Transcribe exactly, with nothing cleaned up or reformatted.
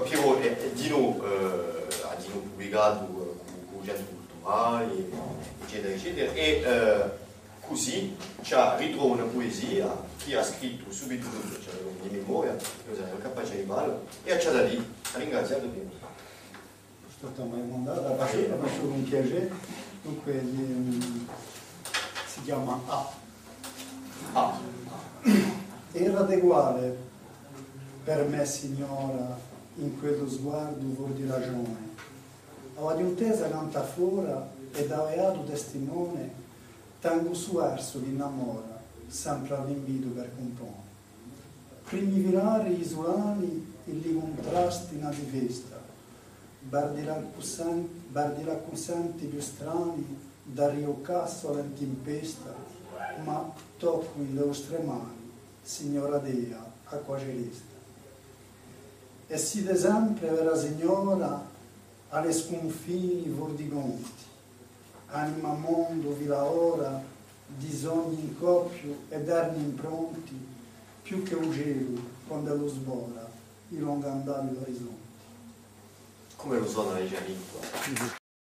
Piero hè, hè dinò, eh, hà dinò publicatu, eh, cù, cù u Centru Culturale, eccetera, eccetera, è, eh, cusì ci ritrova una puesia chì hà scrittu subitu dopu, ci hè una memoria, eiu sarei incapace di falla, è a ci hà da dì, ringraziatu Piero. Hè stata mai mandata, facciu, facciu cun piacè, dunque, ehm, si chjama A. Ah. Era d'eguale per mè, signora, in quellu sguardu fora di ragione. L'aghju intesa cantà fora è aghju datu testimone, tangu sparsu chì innamora, sempre à l'invitu per cumpone. Primi filari isulani in li cuntrasti nati festa, bardi l'accussan-, bardi l'accussanti più strani, da Rio Casso all'Antimpesta, ma toccu in le vostre mani, signora Dea, acqua celesta. È site sempre vera signora à li scunfini for di conti, anima mondu vi lavora, di sogni in coppiu è d'armi impronti, più chè u celu quand'ellu sbora, i longu andali d'orizonti. Cumu u sona, dice Nicola.